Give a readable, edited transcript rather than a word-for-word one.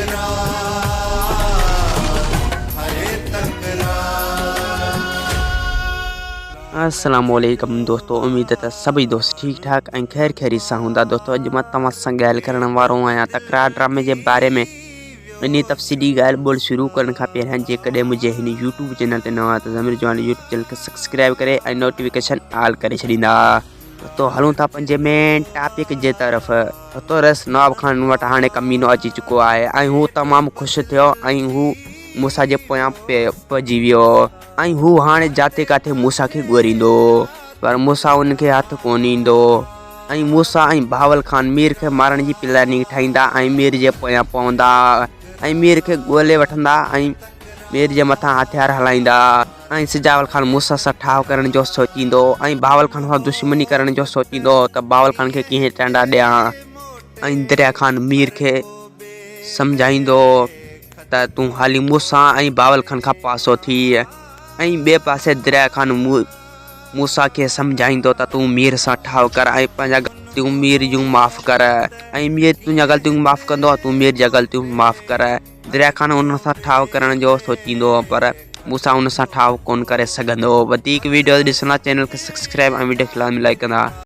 تڪرار هي تڪرار. السلام عليڪم دوستو اميد ته سڀئي دوست ٺيڪ ٺاڪ ۽ خير خيريت سان هوندا دوستو اڄ مان توهان سان ڳالهه ڪرڻ وارو آهيان تڪرار ڊرامي جي باري ۾ انهي تفصيلي ڳالهه ٻولهه شروع ڪرڻ کان پهريان جيڪڏهن منهنجي هن يوٽيوب چينل تي نوان آهيو ته ضمير جوان يوٽيوب چينل کي سبسڪرائب ڪري ۽ نوٽيفڪيشن آل ڪري ڇڏيندا تو هلون ٿا پنهنجي مين ٽاپڪ جي طرف. تو رئيس نواب خان وٽ هاڻي ڪمينو اچي چڪو آهي ۽ هو تمام خوش ٿيو ۽ هو موسيٰ جي پويان پئجي ويو ۽ هو هاڻي جاتي ڪاٿي موسيٰ کي ڳوريندو پر موسيٰ ان کي هٿ ڪونه ايندو ۽ موسيٰ ۽ بهاول خان مير کي مارڻ جي پلاننگ ٺاهيندا ۽ مير جي پويان پوندا ۽ مير کي ڳولي وٺندا ۽ مير جي مٿان هٿيار هلائيندا. ۽ سجاول خان موسيٰ سان ٺاهه ڪرڻ جو سوچيندو ۽ بهاول خان سان دشمني ڪرڻ جو سوچيندو هو ته بهاول خان کي ڪيئن ٽانڊا ڏيان ۽ دريا خان مير کي سمجهائيندو ته تون حالي موسيٰ ۽ بهاول خان کان پاسو ٿي ۽ ٻئي پاسي دريا خان موسيٰ کي سمجهائيندو ته تون مير سان ٺاهه ڪر ۽ پنهنجا غلطيون مير جون معاف ڪر ۽ مير تنهنجا غلطيون معاف ڪندو تون مير جا غلطيون معاف ڪر دريا خان ان سان ٺاهه ڪرڻ جو سوچيندو هو پر موسيٰ ان سان ٺاهه ڪونه ڪري سگهندو هو. وڌيڪ ويڊيوز ڏسڻ لاء چينل کي سبسڪرائب ۽ ويڊيو کي لازمي لائيڪ ڪندا.